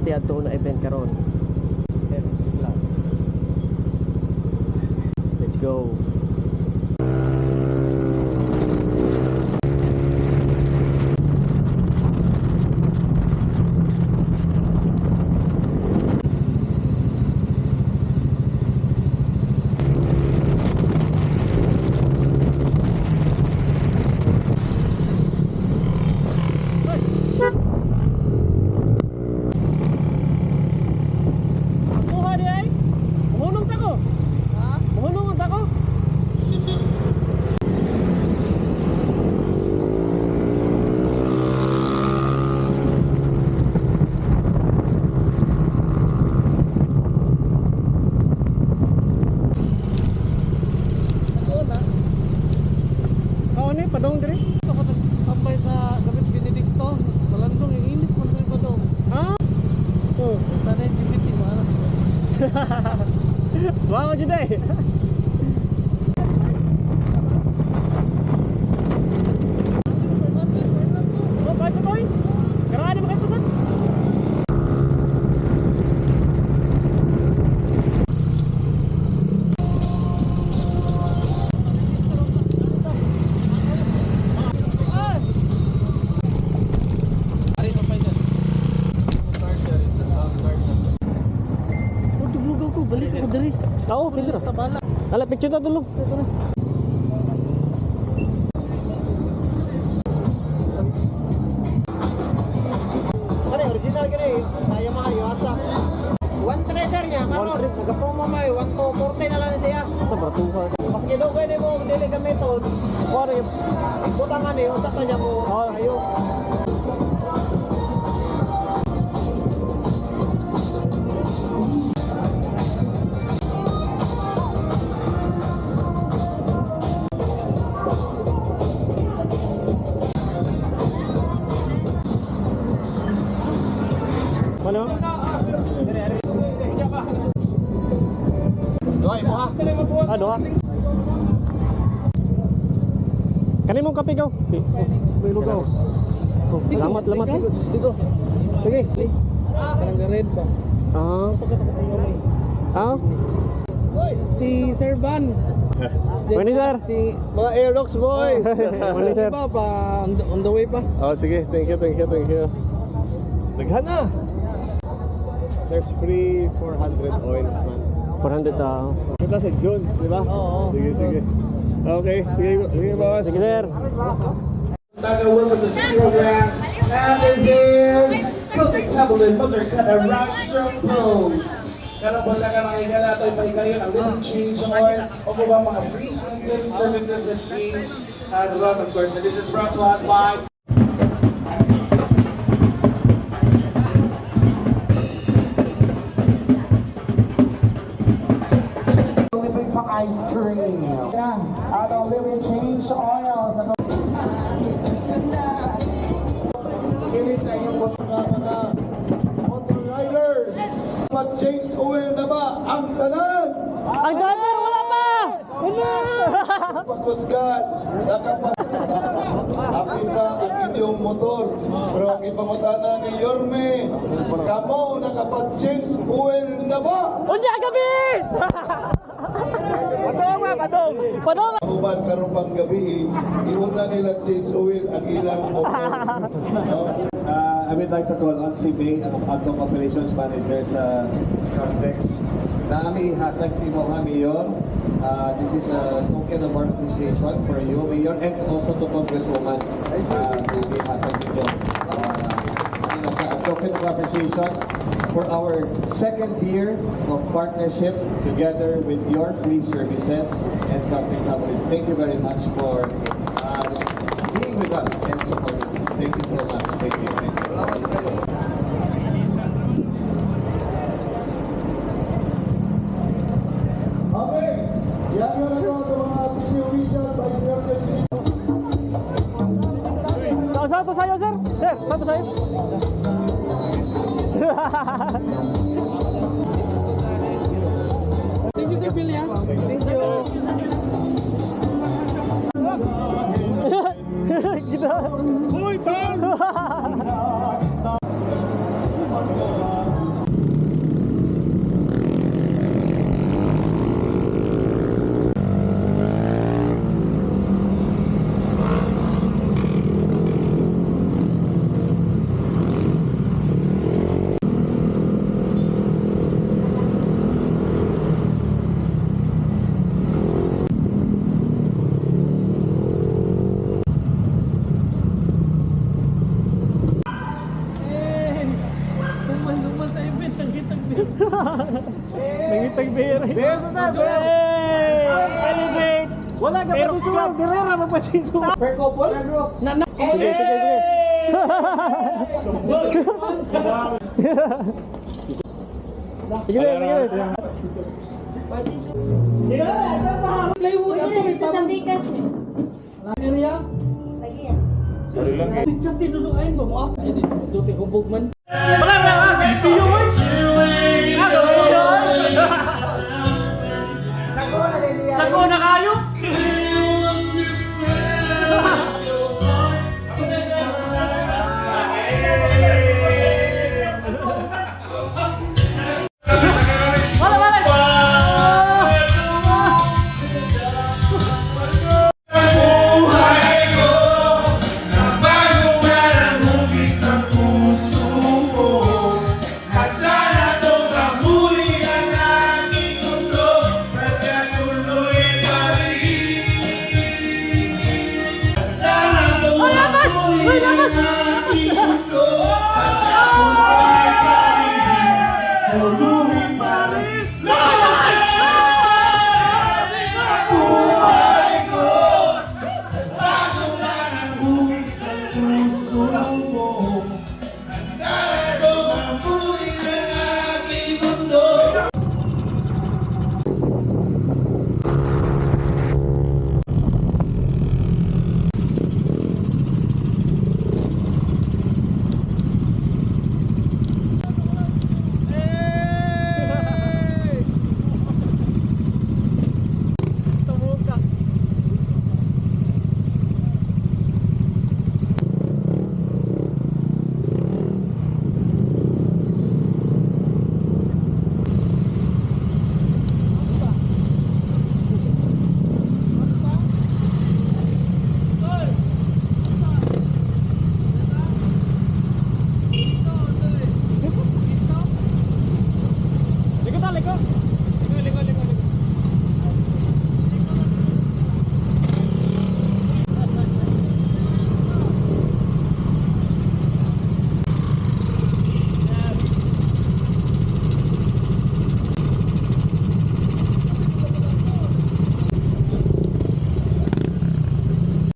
ati adto na event karon. Siklab. Let's go. Kuha di ay. Muhunong ta ko. Ha? Muhunong ta ko. Kaon ni padong diri? Ito ko nagtambay sa David Benedicto. Malandong, yung init man rin pa daw. Ha? Oh. Basta na yung GPT, maano. Wow, jud ay. Oh, kahit sa toy. Karaan mo kayo sa. Oh, tuglugaw ko. Balik ako diri. Oo, picture. Basta bala. Ala, picture ta tulog. Kani, original kani. Sa Yamaha, Yuasa. One treasure niya, karon. Nagapong mo may 1,240 na lang ni siya. Sa bratuha. Maski daw kayo mo, dili gamiton. Kuha rin. Ibutangan ni, unsa pa niya mo. Oh. Ayo. Ano? Duha mo ha. Ah, duha. Kani mong kape gaw. May lugaw. Oh, lamat, lamat. Digo. Sige. Parang red ba? Ah. Ah? Si Sir Van. Morning, sir. Si Mga Aerox boys! Morning, sir. pa, pa on the way pa. Oh, sige. Thank you, thank you, thank you. Daghan na! There's free 400 oils, man. 400 ah. Kita sa June, di ba? Oo. Sige, sige. Okay, sige, sige, boss. Sige, sir. Taga work with the kilograms. And this is Celtic Sabulin Buttercut and Rockstrom Post. Karong buntag ka mga higala ito'y pahigayon ang little change oil o kung ba mga free items, services, and games. And run, of course. And this is brought to us by Libre pa ice cream. Yeah, ano, little change oils. Ano, Kilig sa inyong Mga motor riders, mag-change oil na ba ang tanan? Ang driver, wala pa! Wala! Pagkusgan, nakapas... Hapit na ang inyong motor. Pero ang ipangutana ni Yorme, kamo nakapag-change oil na ba? Unya gabi! Padong ba, padong! Padong! Ang uban karong pang gabi, iuna nila change oil ang ilang motor. No? I would like to call on si May, ang atong operations manager sa Caltex. Naami ihatag si Moha Mayor. This is a token of our appreciation for you, Mayor, and also to Congresswoman. Ihatag ninyo. Ano siya, a token of appreciation for our second year of partnership together with your free services and Caltex Abilene. Thank you very much for being with us and supporting us. Thank you so much. Thank you. Thank you. Okay, yan yun na ito mga city official, vice mayor, city Saan to sa'yo, sir? Sir, saan to sa'yo? Thank you, Sir Phil, ya. Thank you. Kita. Uy, tol! Hey! Elevate! Wala ka Aerox pa Club. Direra pa pa Per couple? Na na. Sige, sige, sige. Sige, sige, sige. Plywood Pwede na dito sa Bikas. Area. Lagi yan. Pizza tinulong ayun ba mo? Ay, dito hubog man. Wala, wala, wala. Viewers! Ah, viewers! Sago na kayo? Wala, wala. Uy, labas! Uy, labas! Labas!